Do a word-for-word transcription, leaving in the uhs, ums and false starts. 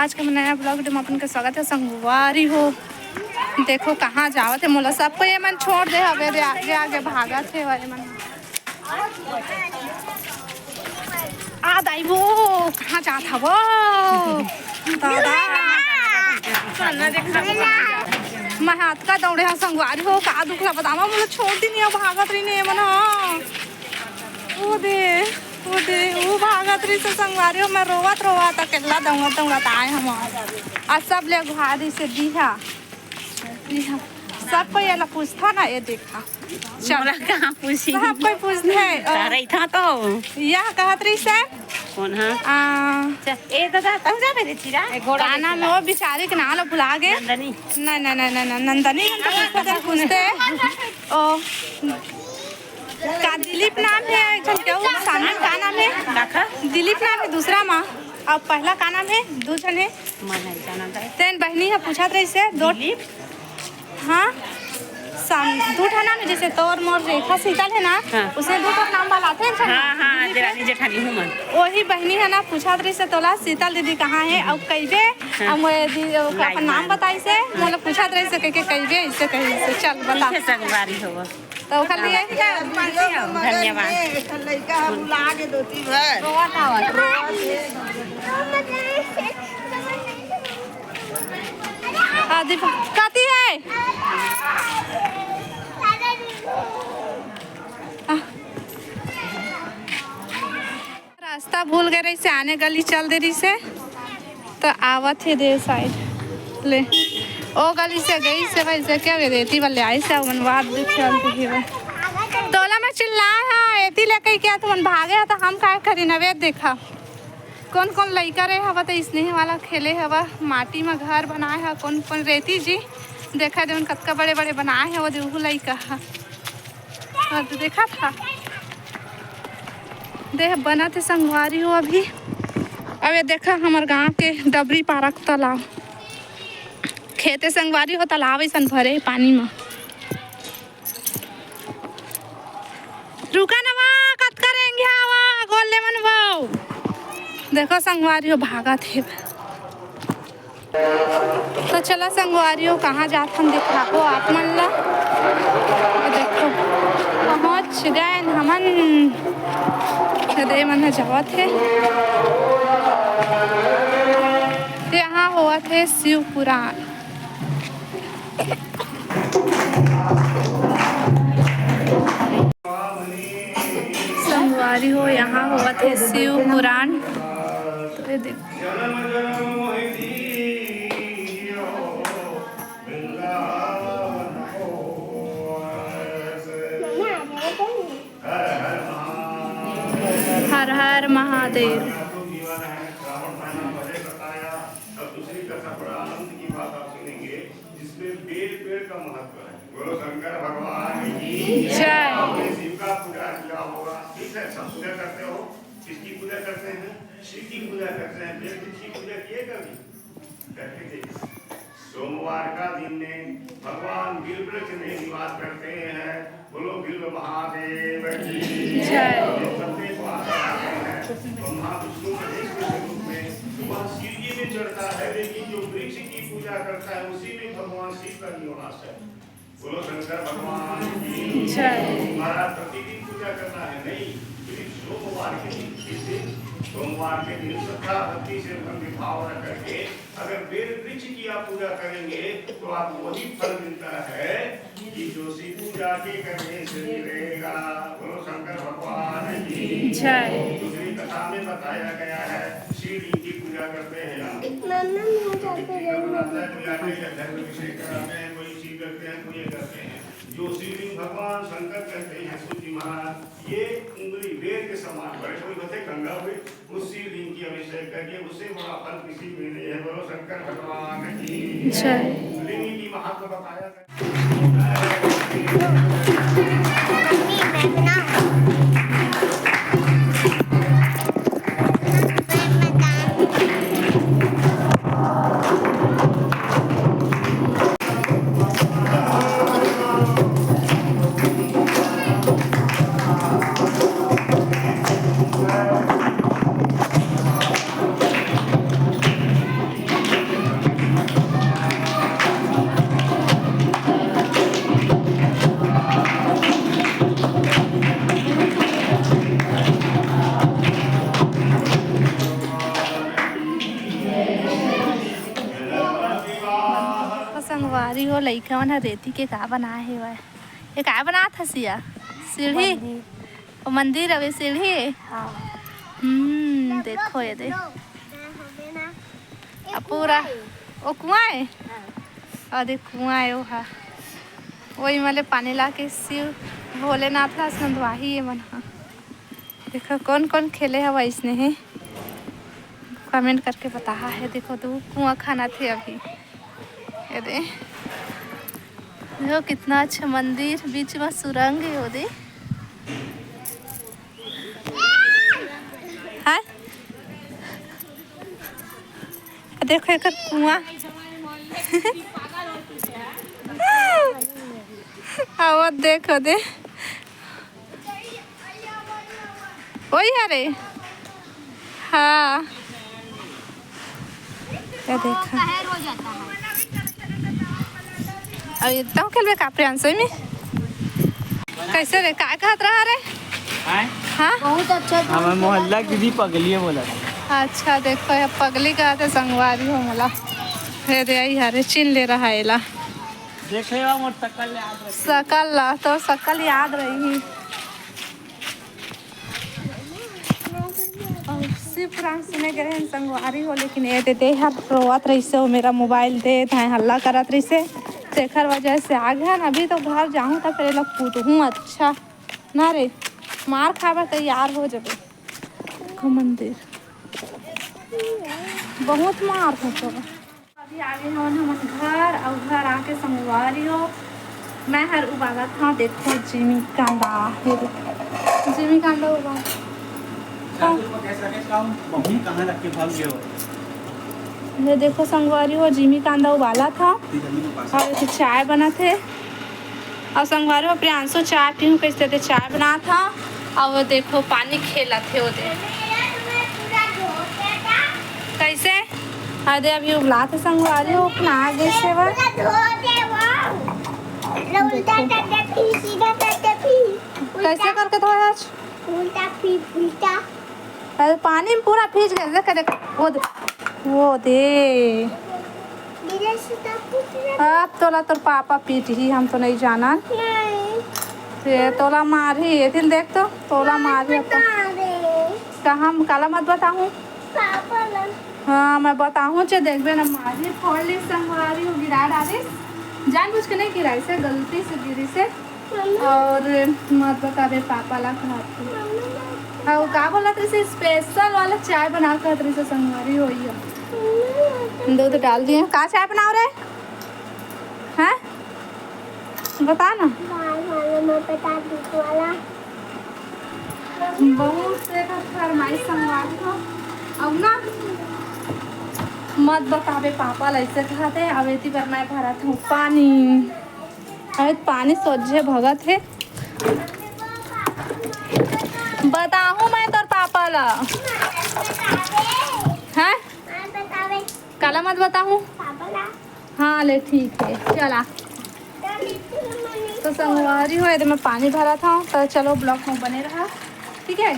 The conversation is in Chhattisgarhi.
आज के नया vlog में अपन के स्वागत हे संगवारी हो। देखो कहाँ जावत हे, मोला सबको ये मन छोड़ दे हवे, दे आगे आगे भागत हे वाले मन। आ दाई वो कहाँ जात हवो दादा? मैं हाथ का दौड़े हा संगवारी हो, का दुख ला बतावा, मोला छोड़ दी नहीं, भागत रही नहीं मन। ओ दे, ओ दे, वो भागत रही से संगवारी हो, मैं रोवत रोवत अकेला दौड़त दौड़त आए हम। आ सब ले अगुवा दी से दीहा, दीहा। सब कोई एला पूछता ना, ये देखा। चल। मोला कहाँ पूछी? सब कोई पूछते हैं। तारा ही था तो। यह कहत रही से। कौन है? आ, चल, ए दादा, तब जा मेरे चीरा। का नाम है वो बिचारी के नाम लो भुला गए। नंदनी। नहीं, नहीं, नहीं, नहीं, नहीं, नंदनी हम तो पूछते थे, पूछते। ओ, का दिलीप नाम है, एक झन के वो सामने का नाम है? काका? दिलीप नाम है दूसरा माँ। अब पहला का नाम है? दू झन है। मैं नहीं जानता है। तेन बहनी है पूछत रही से, दो दिलीप? हाँ, साम-, दू ठा नाम है, जैसे तोर मोर रेखा शीतल है ना, हाँ। उसे दू ठा नाम वाला थे ना? हाँ, हाँ, देरानी जेठानी हूँ मैं। वही बहनी है ना, पूछत रही से तोला शीतल दीदी कहाँ है, अब कइबे, हाँ। अब मोर दी-, अब लाई अपन नाम मान। बताई से, मोला पूछत रही से कह के कइबे, ऐसे कही से, चल बता। ठीक है, संगवारी होगा। तो ओकर लिए धन्यवाद। एक ठन लइका ह बुला के दो तीन बार। रोवत आवत। रोवत हे। आदि कति हे? आ। रास्ता भूल गए रहिसे, आने गली चल दे रहिसे, तो आवत हे दे साइड ले। ओ गली से गई से भाई से क्या गए देती बल्ले आई से मन बात देख चल के ही बा। तोला मैं चिल्लाए हा, एती ले कही क्या तुमन भागे हा, तो हम काय करी नवे देखा। कौन कौन लइका रहे हवा, तो इसने वाला खेले हवा, माटी में घर बनाए हा, कौन कौन रेती जी देखा दे, उन कतका बड़े बड़े बनाए हवा, दे उहू लइका हा। और तो देखा था, देह बनत हे संगवारी हो अभी। अब ये देखा हमर गांव के डबरी पारक तालाब, खेते संगवारी हो, तालाब ऐसन भरे हे पानी में। रुका ना वा, कतका रेंगे हवा, गोल ले मन वो। देखो संगवारी हो, भागत हे। तो चला संगवारी हो, कहाँ जात हन दिखाबो आप मन ला। ये देखो, पहुँच गए हमन। ये दे मन ह जावत हे। यहाँ होवत हे शिव पुराण। संगवारी हो, यहाँ होवत हे शिव पुराण। तो ये देखो। हर हर महादेव। अब दूसरी कथा बड़ा आनंद की बात आप सुनेंगे, जिसमें पेड़ पेड़ का महत्व है। बोलो शंकर भगवान की जय। आपने शिव का पूजा किया होगा, ठीक है, सब पूजा करते हो। किसकी पूजा करते हैं? शिव की पूजा करते हैं। पेड़ वृक्ष की पूजा किए कभी? करके देखिए। सोमवार का दिन में भगवान बिल वृक्ष में निवास करते हैं। बोलो बिल महादेव की जय। पत्ते को आकर आते हैं, ब्रह्मा विष्णु महेश के स्वरूप में। वह शिव जी में चढ़ता है, लेकिन जो वृक्ष की पूजा करता है, उसी में भगवान शिव का निवास है। बोलो शंकर भगवान की जय। महाराज प्रतिदिन पूजा करना है, नहीं, सिर्फ सोमवार के दिन। किस दिन? सोमवार के दिन श्रद्धा भक्ति से उनकी भावना करके अगर बेल वृक्ष की आप पूजा करेंगे तो आपको वही फल मिलता है कि जो शिव पूजा के करने से मिलेगा। बोलो शंकर भगवान की जय। दूसरी कथा में बताया गया है, शिवलिंग की पूजा करते हैं हम। मम्मा, मैं तो जाके शिवलिंग का बनाता है, कोई आटे का धर्म अभिषेक कराते हैं, कोई शिव करते हैं, कोई ये करते हैं। जो शिवलिंग भगवान शंकर कहते हैं, सूत जी महाराज, ये उंगली बेर के समान बड़े बड़े होते, गंगा हुए, उस शिवलिंग की अभिषेक करके उससे बड़ा फल किसी में नहीं है। बोलो शंकर भगवान की जय। लिंग की महत्व बताया गया। लइका मन ह रेती के का बनाए हे वय? ये का बनात हस या? सीढ़ी? मंदिर। ओ मंदिर हवे, सीढ़ी? हाँ। हम्म, देखो ये दे। अब पूरा ओ कुआं हे? हाँ। अउ देख कुआं हे ओहा। वही मले पानी ला के शिव भोलेनाथ ला संधवाही ये मन ह। देखो कौन कौन खेले हवा इसने हे, कमेंट करके बताहा हे। देखो तो कुआं खनत हे अभी। ये दे, देखो कितना अच्छा मंदिर, बीच में सुरंग हे। वो दे, हाय, देखो एकर कुआं। आवत देखो दे। ओही हरे। हाँ। ये देखा। अब इतना खेलबे का प्रियांशु में? कैसे रे? का कहत रहा रे? आय? हाँ? बहुत अच्छा। हमर मोहल्ला के दीदी पगली हे बोला। अच्छा, देखो, ये पगली कहत हे संगवारी हो मोला। हे दे, आई हरे, चिन ले रहा है एला। देखे बा, मोर सकल याद रही। सकल ला, तोर सकल याद रही। अउ शिव पुराण सुने गए रहेन संगवारी हो, लेकिन ये दे, दे हर रोवत रहिसे, वो मेरा मोबाइल दे, धाय हल्ला करत रहिसे, तेखर वजह से आ गए हन। अभी तो घर जाहूँ त फेर एला कूटहूँ, अच्छा ना रे, मार खाए बर तैयार हो जबे। देखो मंदिर, बहुत मार हो तो। अभी आ गए हवन हमन घर, अउ घर आके संगवारी हो, मैं हर उबालत हव, देखो जिमी कांदा, ये देखो, जिमी कांदा उबाल। चाकू पर गैस रखे का, मम्मी कहाँ रख के भाग गए हो? ये देखो संगवारी हो, जिमी कांदा उबालत हव, अउ एक चाय बनत हे। अउ संगवारी हो, प्रियांशु चाय पीहूँ कहिसे ते चाय बनात हव। अउ देखो पानी खेलत हे ओदे। कैसे? अरे अभी उबलात हे संगवारी हो, अपना आगे से बा। पूरा धो दे वो। उल्टा कर दे, फिर सीधा कर दे, फिर उल्टा। कैसे करके धोए आज? उल्टा फिर उल्टा। अरे पानी में पूरा भीज गए, देख, देख, वो दे, वो दे। धीरे से तो पूछ ले। अब तोला तोर पापा पीटही, हम तो नहीं जानन। नहीं। ते तोला मारही, ये दिन देख तो, तोला मारही अपन। बता दे। कहाँ, काला मत बताहूँ। पापा ला। हाँ, मैं बताहूँ चे, देखबे ना, मारही, फोड़ ली संगवारी हो, गिरा डालिस। जानबूझ के नहीं गिराइस हे, गलती से गिरिस हे। मम्मी। अउ मत बताबे पापा ला कहत हे। मम्मी, मत। हाँ, वो का बोलत रहिसे, स्पेशल वाला चाय बना कहत रहिसे संगवारी हो। मम्मी, मत। दूध डाल दिए। का चाय बनाओ रे? हैं? बता ना। दाल वाला, मैं बता दूध वाला। बहुत से का फरमाइश संगवारी हो। अब ना मत बताबे पापा ला, ऐसे कहत हे। अब एती बर मैं भरत हूँ पानी। अरे पानी सोझे भगत हे। बताहूँ मैं तोर पापा ला। हैं? काला मत बताहूँ। हाँ ले ठीक हे, चला। तो संगवारी हो, ये दे मैं पानी भरत हव, तो चलो vlog में बने रहा, ठीक हे।